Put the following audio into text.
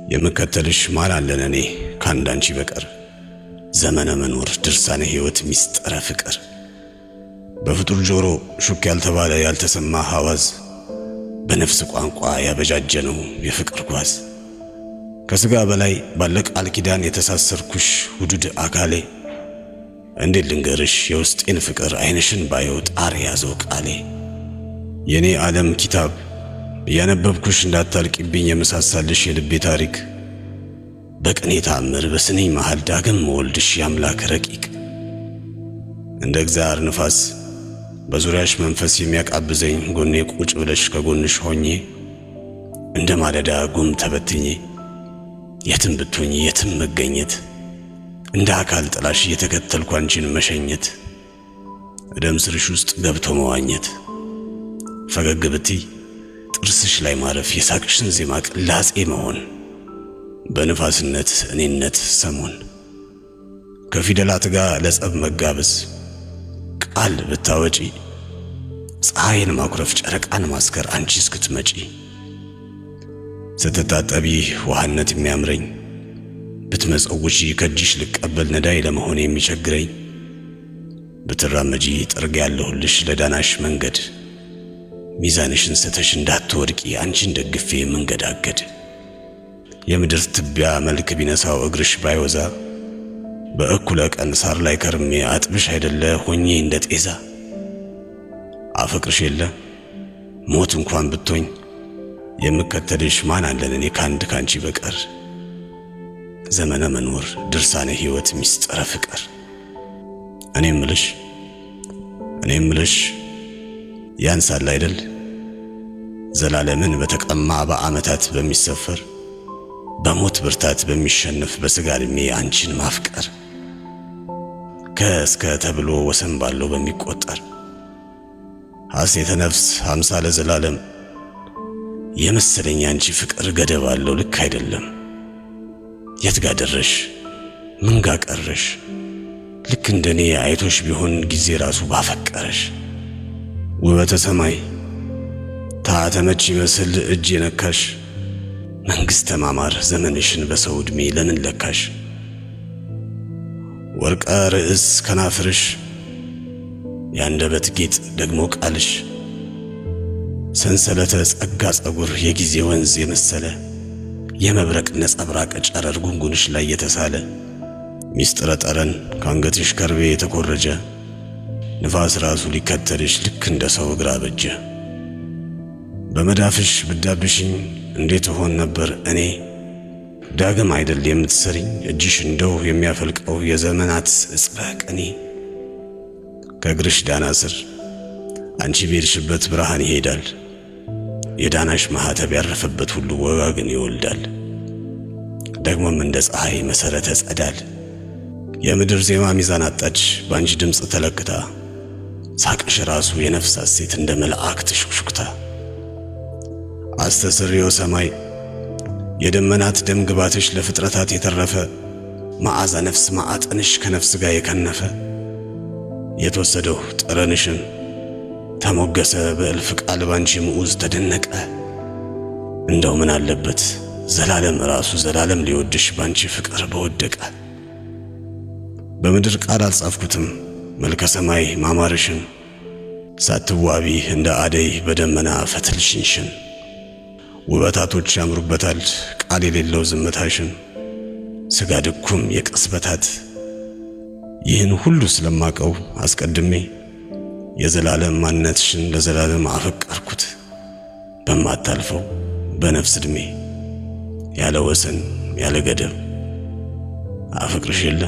የምከተልሽ ማን አለን እኔ ከአንዳንቺ በቀር ዘመነ መኖር ድርሳነ ሕይወት ሚስጥረ ፍቅር በፍጡር ጆሮ ሹክ ያልተባለ ያልተሰማ ሐዋዝ በነፍስ ቋንቋ ያበጃጀነው የፍቅር ጓዝ ከሥጋ በላይ ባለ ቃል ኪዳን የተሳሰርኩሽ ውዱድ አካሌ እንዴት ልንገርሽ የውስጤን ፍቅር ዓይንሽን ባየው ጣር ያዘው ቃሌ የኔ ዓለም ኪታብ እያነበብኩሽ እንዳታልቂብኝ የመሳሳልሽ የልቤ ታሪክ በቅኔ ታምር በስንኝ መሃል ዳግም መወልድሽ የአምላክ ረቂቅ እንደ እግዚአብሔር ንፋስ በዙሪያሽ መንፈስ የሚያቃብዘኝ ጎኔ ቁጭ ብለሽ ከጎንሽ ሆኜ እንደ ማለዳ ጉም ተበትኜ የትም ብትሆኚ የትም መገኘት እንደ አካል ጥላሽ እየተከተልኩ አንቺን መሸኘት ደም ስርሽ ውስጥ ገብቶ መዋኘት ፈገግ ብትይ ጥርስሽ ላይ ማረፍ የሳቅሽን ዜማ ቅላጼ መሆን በንፋስነት እኔነት ሰሞን ከፊደላት ጋር ለጸብ መጋበዝ ቃል ብታወጪ ፀሐይን ማኩረፍ ጨረቃን ማስከር አንቺ እስክትመጪ ስትታጠቢ ውሃነት የሚያምረኝ ብትመጸውቺ ከእጅሽ ልቀበል ነዳይ ለመሆን የሚቸግረኝ ብትራመጂ ጥርግ ያለሁልሽ ለዳናሽ መንገድ ሚዛንሽን ስተሽ እንዳትወድቂ አንቺን ደግፌ መንገዳገድ የምድር ትቢያ መልክ ቢነሳው እግርሽ ባይወዛ በእኩለ ቀን ሳር ላይ ከርሜ አጥብሽ አይደለ ሆኜ እንደ ጤዛ አፈቅርሽ የለ ሞት እንኳን ብትሆኝ የምከተልሽ ማን አለን እኔ ከአንድ ካንቺ በቀር ዘመነ መኖር ድርሳነ ሕይወት ሚስጥረ ፍቅር እኔ ምልሽ እኔ ምልሽ ያንሳል አይደል ዘላለምን በተቀማ በዓመታት በሚሰፈር በሞት ብርታት በሚሸነፍ በሥጋ ዕድሜ አንቺን ማፍቀር ከእስከ ተብሎ ወሰን ባለው በሚቆጠር ሐሴተ ነፍስ አምሳለ ዘላለም የመሰለኝ አንቺ ፍቅር ገደብ አለው ልክ አይደለም። የት ጋ ደረሽ? ምን ጋ ቀረሽ? ልክ እንደኔ አይቶሽ ቢሆን ጊዜ ራሱ ባፈቀረሽ። ውበተ ሰማይ ታተመች ይመስል እጅ የነካሽ መንግሥተ ማማር ዘመንሽን በሰው ዕድሜ ለምን ለካሽ? ወርቀ ርዕስ ከናፍርሽ የአንደበት ጌጥ ደግሞ ቃልሽ ሰንሰለተ ጸጋ ጸጉር የጊዜ ወንዝ የመሰለ የመብረቅ ነጸብራቅ ጨረር ጉንጉንሽ ላይ የተሳለ ሚስጥረ ጠረን ከአንገትሽ ከርቤ የተኮረጀ ንፋስ ራሱ ሊከተልሽ ልክ እንደ ሰው እግር አበጀ። በመዳፍሽ ብዳብሽኝ እንዴት እሆን ነበር እኔ ዳግም አይደል የምትሰሪኝ እጅሽ እንደው የሚያፈልቀው የዘመናት እጽበ ቅኔ። ከእግርሽ ዳና ስር አንቺ በሄድሽበት ብርሃን ይሄዳል። የዳናሽ ማኅተብ ያረፈበት ሁሉ ወጋግን ይወልዳል። ደግሞም እንደ ፀሐይ መሠረተ ጸዳል የምድር ዜማ ሚዛን አጣች በአንቺ ድምፅ ተለክታ። ሳቅሽ ራሱ የነፍስ ሐሴት እንደ መላእክት ሹክሹክታ። አስተስርዮ ሰማይ የደመናት ደም ግባትሽ ለፍጥረታት የተረፈ መዓዛ ነፍስ ማዕጠንሽ ከነፍስ ጋር የከነፈ የተወሰደው ጠረንሽን ተሞገሰ በእልፍ ቃል ባንቺ ምዑዝ ተደነቀ። እንደው ምን አለበት ዘላለም ራሱ ዘላለም ሊወድሽ ባንቺ ፍቅር በወደቀ። በምድር ቃል አልጻፍኩትም መልከ ሰማይ ማማርሽን ሳትዋቢ እንደ አደይ በደመና ፈትልሽንሽን ውበታቶች ያምሩበታል ቃል የሌለው ዝምታሽን ስጋ ድኩም የቅጽበታት ይህን ሁሉ ስለማቀው አስቀድሜ የዘላለም ማንነትሽን ለዘላለም አፈቀርኩት በማታልፈው በነፍስ ዕድሜ ያለ ወሰን ያለ ገደብ አፈቅርሽ የለ።